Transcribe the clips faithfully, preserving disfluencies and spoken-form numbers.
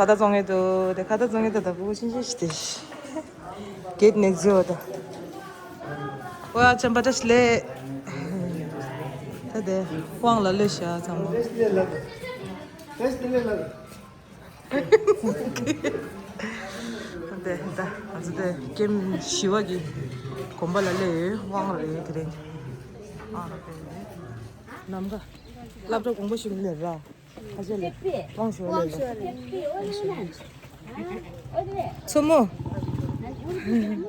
ཁ་བཏགས་བཙོང་ངེ་འདུག་དེ་ཁ་བཏགས་བཙོང་ངེ་ད་ད་བུ་ཤིན་ཤིན་ཤི་དེ་ཤི། གེད་ནེ་ཛིའོ་ད། ཝ་ཅམ་པ་ཏ་ཤི་ལེ། ད་དེ་དབང་ལ་ལོས་ཤ་ཚང་མ། དེ་ད་ང་ཚོ་དེ་ཀེམ་ཞི་བ་གི་དགོན་པ་ལ་སླེབས་ཡོད། དབང་རེད་དེ་རིང་། ཨ་རེད་དེ་རིང་། ནམ་མཁའ། སློབ་གྲྭ་དགོན་པ་ཞིག་ལས་ར། ཁ་ཤས་ལས། དབང་ཞུ་བ་ལས་ར། མཚོ་མོ།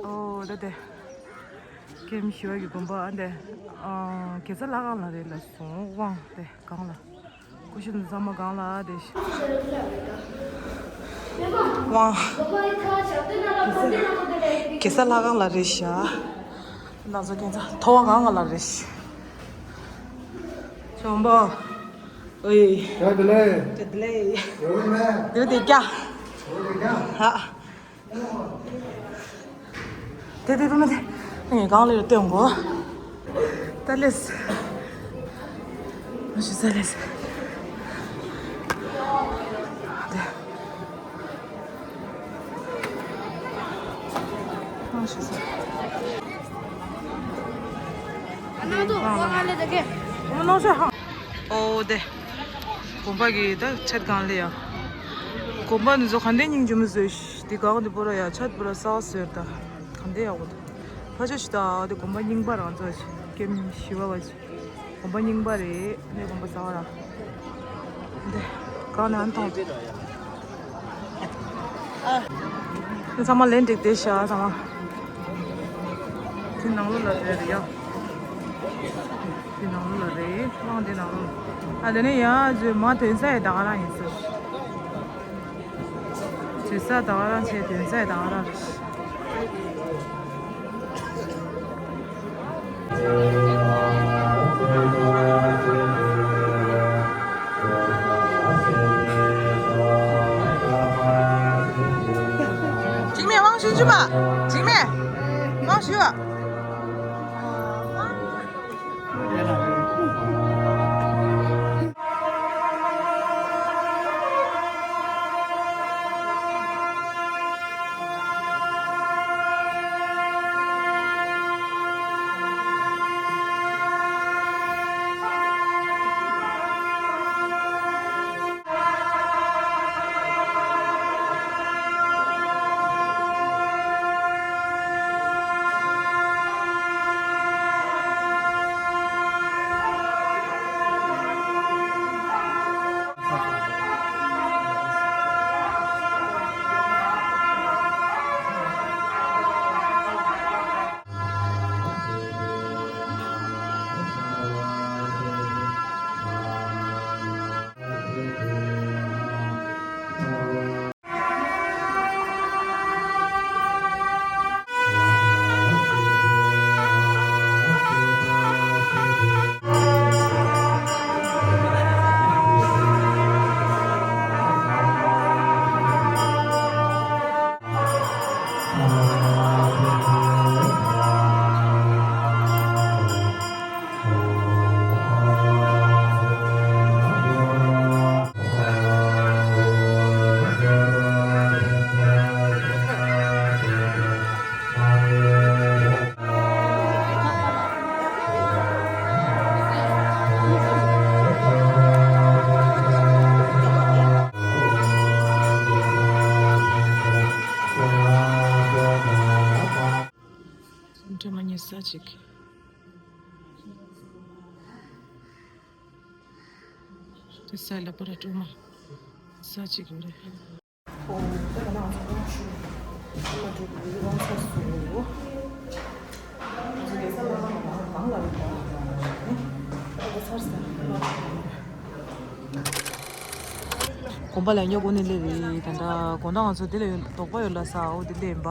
ཨོ་ད་དེ། ཀེམ་ཞི་བ་གི་དགོན་པ་ཨ་འདི། ཨ་གེ་སར་ལྷ་ཁང་ལ་རེད་ལ་སོང་། དབང་དེ་གང་ལ། ཀུ་ཤུ་ཚང་མ་གང་ལ་དེ་ཤི། དབང་། གེ་སར་ལྷ་ཁང་ལ་རེད་ཤག་ང་ཚོ་ཁྱེད་ཚོ་ཐོ་བ་གང་ག་ལ་རེད་ཤག་ཆོམ་པོ། ཨོའི། ཇ་དེ་ལེ། ཇ་དེ་ལེ། ཡོད་མེད། དེ་དེ་རྒྱ། ཡོད་དེ་རྒྱ། ཧ། དེ་དེ་རུ་མ་དེ། ངས་གང་ལ་ཡོད་སྟོན་གོ། ད་ལེས། མ་ཤི་ས་ལེས། དེ། མ་ཤི་ས། ཨ་ན་དུ་ཨོ་ང་ལེ་དེ་གེ། ཨོ་ནོ་ཤ་ཧ། ཨོ་དེ། དགོན་པ་གི་ད་ཆེད་གང་ལ་ཡ། དགོན་པ་འདི་ཚོ་ག་འདྲའི་སྙིང་རྗེ་མོ་བཟོས་ཤག་འདི་གང་འདི་པོ་ར་ཡ་ཆད་པོ་ར་གསར་པ་བཟོས་ད། ག་འདྲའི་ཡག་པོ་འདུག་ཕ་ཆོས་ཤི་ད་འདི་དགོན་པ་རྙིང་པ་རང་ཚོ་ཞིག་ཀེམ་ཞི་བ་བ་ཞིག་དགོན་པ་རྙིང་པ་རེད། འདི་དགོན་པ་གསར་པ་ར། འདི་གང་ནས་ཨ་མཐོང་། ཨ། འདི་ཚང་མ་ལན་འགྲིག་བསྡད་ཤག་ཚང་མ། འདི་ནང་ལོགས་ལ་རེད་ཡ། འདི་ནང་ལོགས་ལ་རེད། དབང་འདི་ནང་ལོགས་ལ། ཨ་དེ་ནས་ཡ་ཇོ་མ་དོན་ས་ཡ་ད་ག་རང་ཡིན་ཟེར། དོན་ས་ད་ག་རང་བྱས། དོན་ས་ཡ་ད་ག་རང་རེད། འཇིགས་མེད་དབང་ཞུ་ཅི་མ། འཇིགས་མེད་དབང་ཞུ། འདྲ་མ་ཉེ་ས་ཅིག་དེ་ས་ལ་པར་སྤྲོ་མ་ས་ཅིག་རེད། ཨོ། ད་ང་ཚོ་ཚོ་ཚང་མ་འགྲོ་དགོས་རེད། དབང་ཚར་སོང་། ང་ཚོ་རྒྱལ་ས་ལྷ་ཁང་ནང་གང་ལ་རེད་པ། ཨོ་ད་ཚར་སོང་། དགོན་པ་ལ་སྨྱོ་དགོས་ནི་ལས་རེད། ད་ལྟ་དགོང་དག་ང་ཚོ་འདི་ལ་ཡོད་དོགས་པ་ཡོད་ལ་ས། ཨོ་འདི་ལས་ཡིན་པ།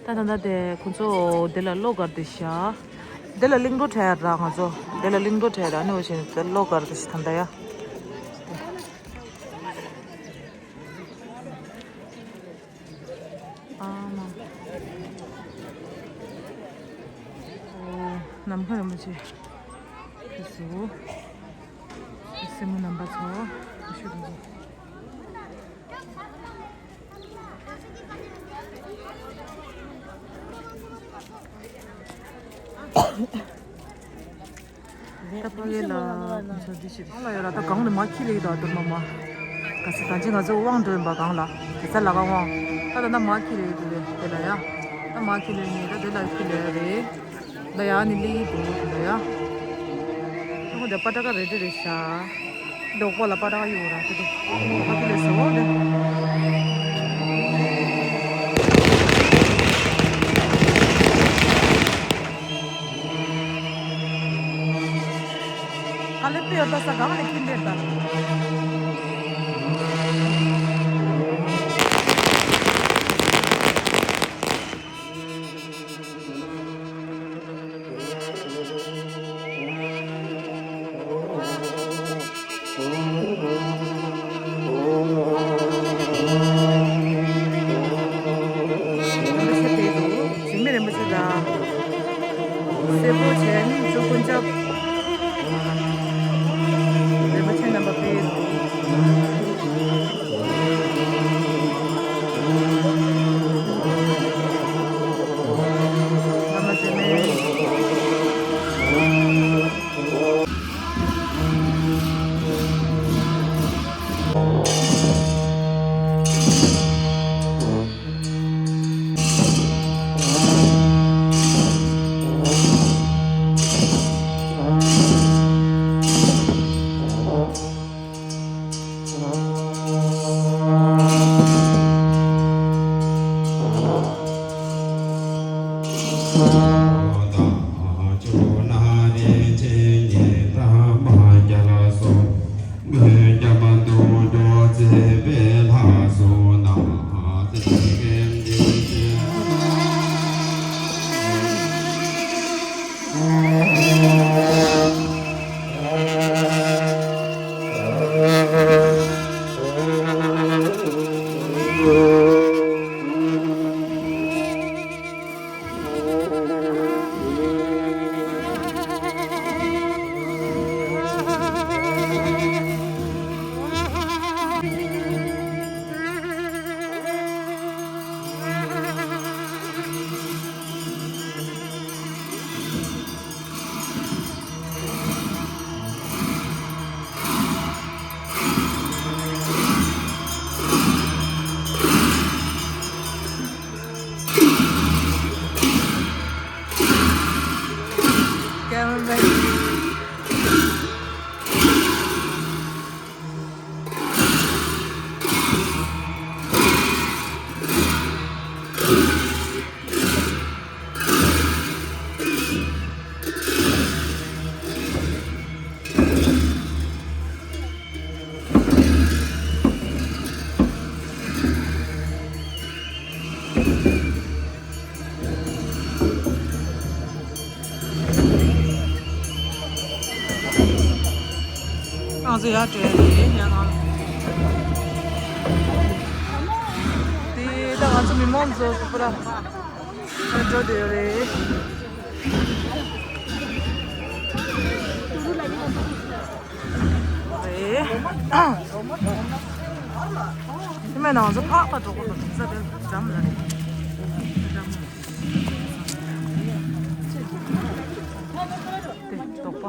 ད་ད་ད་དེ་ཁོང་ཚོ་འདི་ལ་གློག་སྒར་དེ་བཞག་འདི་ལ་གླིང་བྲོ་འཁྲབ་ཡ་ར། ང་ཚོ་འདི་ལ་གླིང་བྲོ་འཁྲབ་ཡ་ར། ཨ་ནི་འོ་བྱས་ནས་གློག་སྒར་དེ་ཞིག་ད་ད་ཡ། ཨ་མ། ཨོ། ནམ་མཁའ་རིན་པོ་ཆེ། དེ་སུ། སྲིན་མོ་རྣམ་པ་ཚོ། ཤུ་རུ། ད་ཕ་གི་ལ་ཚོ་འདི་ཞིག་གང་ལ་ཡོད་ལ། ད་གང་ནས་མར་འཁྱེར་ལེ་ཡོད། ད་དུར་མ་མ་ག་ས་ད་ཅི་ང་ཚོ་དབང་འགྲོ་ཡིན་པ། གང་ལ་གེ་སར་ལ་གང་དབང་། ད་ད་ད་མར་འཁྱེར་ལེ་ཡོད་དེ་ལ་ཡ། ད་མར་འཁྱེར་ལེ་ཡོད་ནི་ད་དེ་ལ་འཁྱེར་ལེ་ཡོད་རེད། ད་ཡ་ནི་ལི་ཡི་དུ་ད་ཡ། ད་ཁོ་འདི་པ་ཏྲ་ཀ་རེ་ཏི་རེ་ཤ། འདོགས་པ་ལ་པ་ཏྲ་ཀ་ཡོད་ར་ཏི་ཏི། ཨ་ཏི་ལེ་སོ་ལེ། ག་ལེ་པེ་ཡོད་ད་ས་གང་ལེ་ཁྱིམ་པེ་ད། རིན་པོ་ཆེ་དེ་འདུག་འཇིགས་མེད་རིན་པོ་ཆེ་དང་། སེར་པོ་ཆེན་ཆུ་ཀུན་ཆབ། རིན་པོ་ཆེ་རྣམ་པ་ཕེབས། བླ་མ་འཇིགས་མེད། ང་ཚོ་ཡར་བྲོས་རེད། ཡར་ནང་དེ་ད་ང་ཚོ་མི་མང་ཚོ་སུ་པ་ར་ཡར་འགྲོ་བསྡད་ཡོད་རེད། རེད། དེ་མིན་ན་ང་ཚོ་ཕག་པ་འགྲོ་དགོས་པ་འདུག་ས་དེ་འགྲམ་ལ་རེད། འགྲམ་དེ་དོག་པ།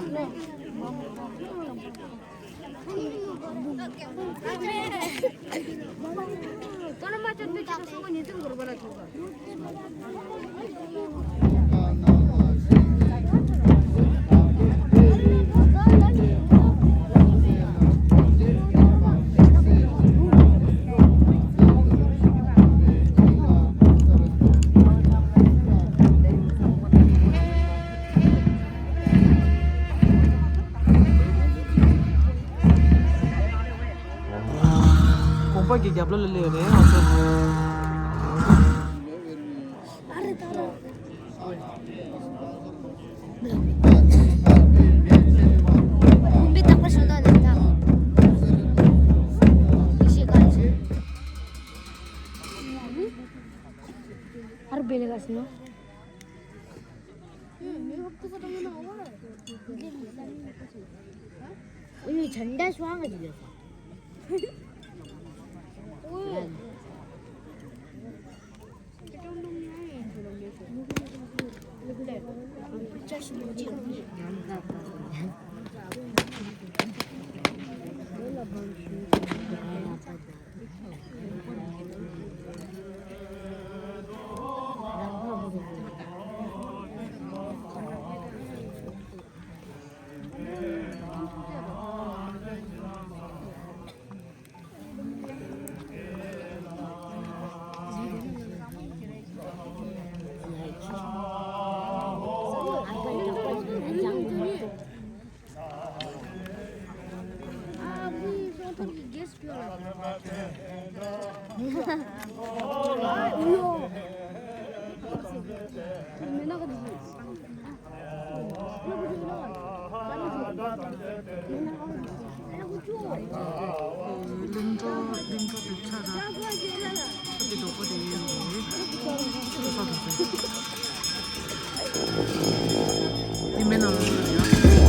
དགོན་པ་གི་རྒྱབ་ལོགས་ལ་སླེབས་ཡོད་རེད་ང་ཚོ། དགོན་པའི་རྟག་པར་ཤོང་ཐབས་ལེན་ཐབས། ཡེ་ཤེས་དཀར་ཆེན། ཨ་རུ་བེ་ལེ་ག་སི་ནོ། ཨུ་ཡུ་ཇན་ཌ་ཤོང་གི་ཡོད། གླིང་གྲོ་གླིང་གྲོ་དེ་ཁྲ་ར་ཁྲ་དེ་རྡོག་པོ་དེ་ཡོད་རེད། ཁྲ་ས་དང་ས། དེ་མེད་ན་ལོ་ཡོད་རེད།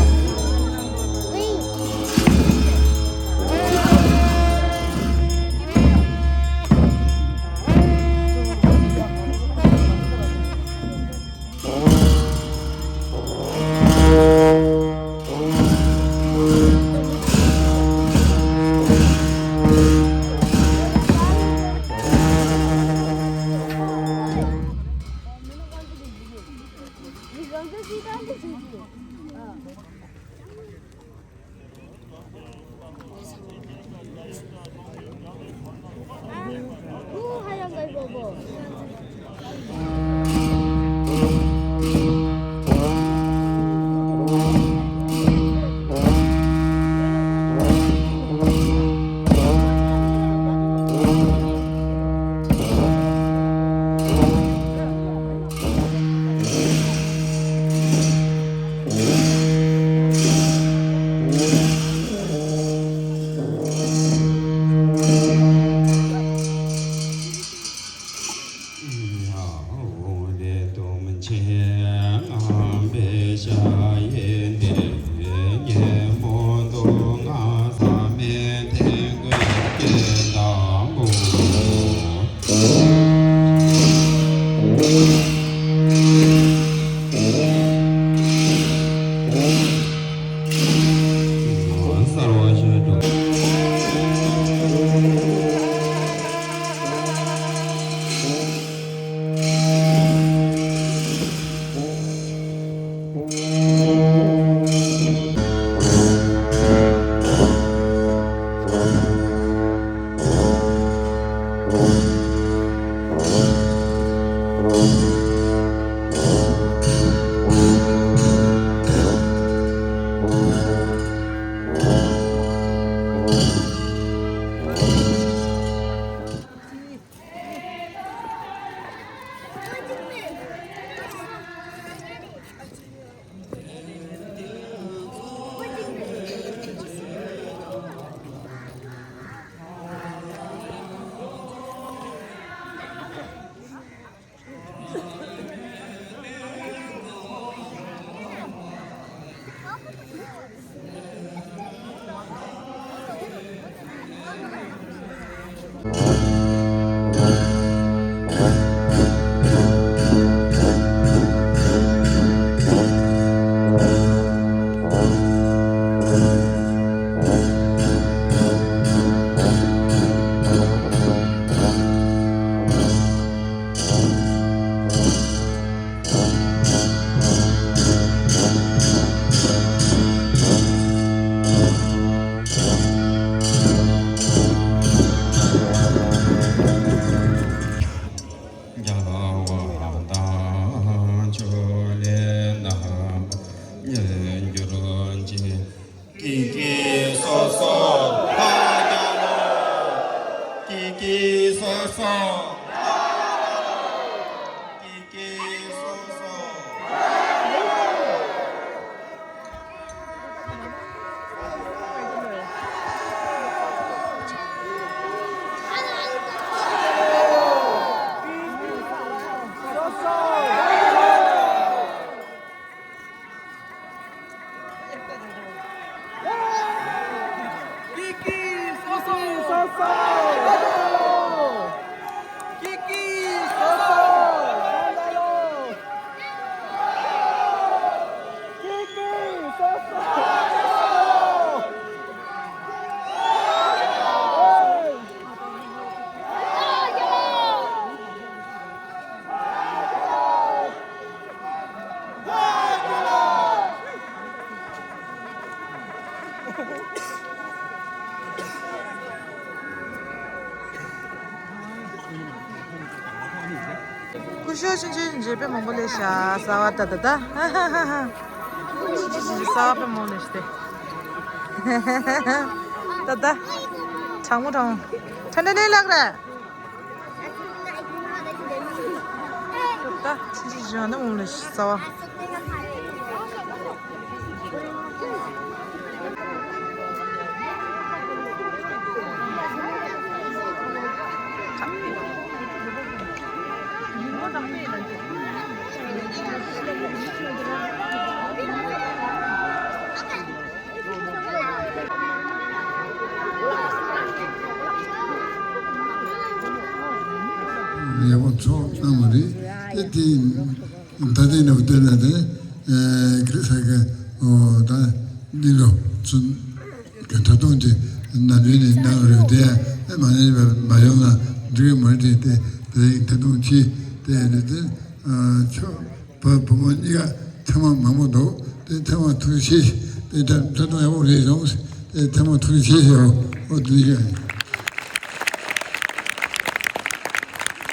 རྒྱལ་བ་དང་ཕྱོགས་ལས་རྣམ་པར་རྒྱལ་གྱུར་ཅིག་ཀི་ཀི་སོ་སོ་ཕ་རྒྱལ་ལོ། ཀི་ཀི་སོ་སོ། ཀི་ཀི་སོ་སོ། ཀི་ཀི་སོ་སོ། ཀི་ཀི་སོ་སོ། ཀི་ཀི་སོ་སོ། སྐུ་ཞབས་ཆུང་ཆུང་རྗེས་དཔེ་མང་པོ་ལས་ཤག་གསར་པ་ད་ད་ད། ཆུང་ཆུང་ཆུང་ཆུང་གསར་པ་དཔེ་མང་ལས་ཤག་སྟེ། ད་ད། གྲང་མོ་གྲང་མོ། ཁྲ་འདྲ་ལས་ལགས་རེད། ད་ཕྱིན་ཅི་བྱ་ནི་འོང་ལ་ཤི་ཚ་བ། ཡག་པོ་ཚོགས་གནང་བ་རེད། དེ་དེ་ད་ལྟའི་ནང་བསྟན་ན་དེ་ཁ་ས་ག་ད་འདི་ལོ་ཚུན་ག་ད་དུང་དེ་ན་ནུས་ནས་གནང་རེད། དེ་ཡང་མ་ནས་མ་ཡོང་ན་འགྲིག་མ་རེད། དེ་དེ་ད་དུང་ཅི་དེ་རེད། དེ་ཆོ་བུ་བུ་མོ་གཉིས་ཀ་ཐེངས་མ་མང་པོ་འདུག་དེ་ཐེངས་མ་ཐུགས་རྗེ་ཆེ། དེ་ད་ད་དུང་ཡག་པོ་རེད་བྱུང་། དེ་ཐེངས་མ་ཐུགས་རྗེ་ཆེ་ཞེས་ཨོ་དེ་ཡ།